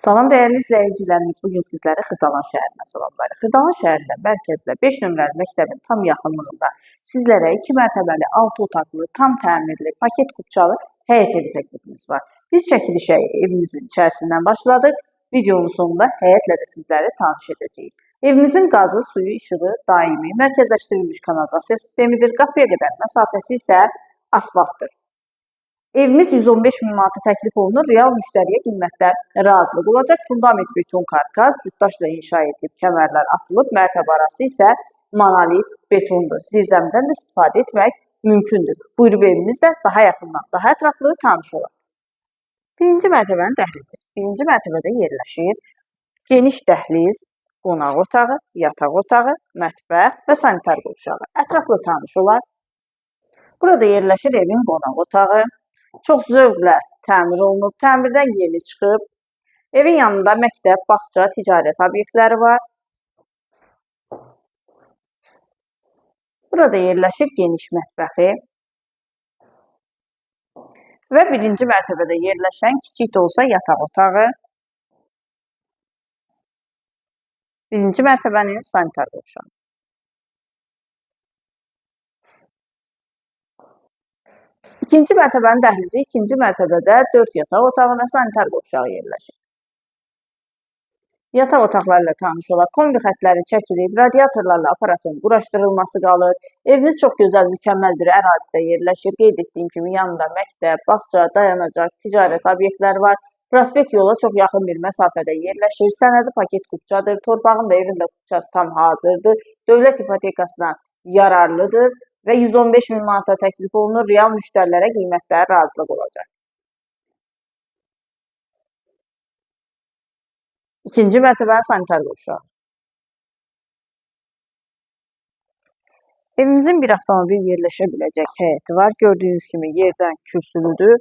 Salam dəyərli izləyicilərimiz, bu gün sizləri Xırdalan şəhərinə salamlayırıq. Xırdalan şəhərində mərkəzdə 5 nömrəli məktəbin tam yaxınlığında sizlərə 2 mərtəbəli, 6 otaqlı, tam təmirli, paket kupçalı həyət evi təklifimiz var. Biz çəkilişə evimizin içərisindən başladıq. Videonun sonunda həyətlə də sizləri tanış edəcəyik. Evimizin qazı, suyu, işığı daimi, mərkəzləşdirilmiş kanalizasiya sistemidir. Qapıya qədər məsafəsi isə asfaltdır. Evimiz 115 min manata təklif olunur. Real müştəriyə qiymətdə razılıq olacaq. Fundament beton karkas, cütdaşla inşa edilib, kəmərlər atılıb, mərtəbə arası isə monolit betondur. Zirzəmidən də istifadə etmək mümkündür. Buyurub evimizlə daha yaxından, daha ətraflı tanış olaq. Birinci mərtəbənin dəhlizi. Birinci mərtəbədə yerləşir geniş dəhliz, qonaq otağı, yataq otağı, mətbəx və sanitar qovşağı. Ətraflı tanış olaq. Burada yerləşir evin qonaq otağı. Çox zövqlə təmir olunub, təmirdən yeni çıxıb. Evin yanında məktəb, bağça, ticarət obyektləri var. Burada yerləşir geniş mətbəxi və birinci mərtəbədə yerləşən kiçik də olsa yataq otağı. Birinci mərtəbənin sanitar qovşağı. İkinci mərtəbənin dəhlizi, ikinci mərtəbədə 4 yataq otağı və sanitar qovşağı yerləşir. Yataq otaqları ilə tanış olaq. Kombi xətləri çəkilib, radiatorlarla aparatın quraşdırılması qalır. Evimiz çox gözəl, mükəmməl bir ərazidə yerləşir. Qeyd etdiyim kimi yanında məktəb, bağça, dayanacaq, ticarət obyektləri var. Prospekt yola çox yaxın bir məsafədə yerləşir. Sənədi paket kupçadır. Torpağın da evin də kupçası tam hazırdır. Dövlət ipotekasına yararlıdır və 115 min manata təklif olunur. Real müştərilərə qiymətdə razılıq olacaq. İkinci mərtəbənin sanitar qovşağı. Evimizin bir avtomobil yerləşə biləcək həyəti var. Gördüyünüz kimi yerdən kürsülüdür.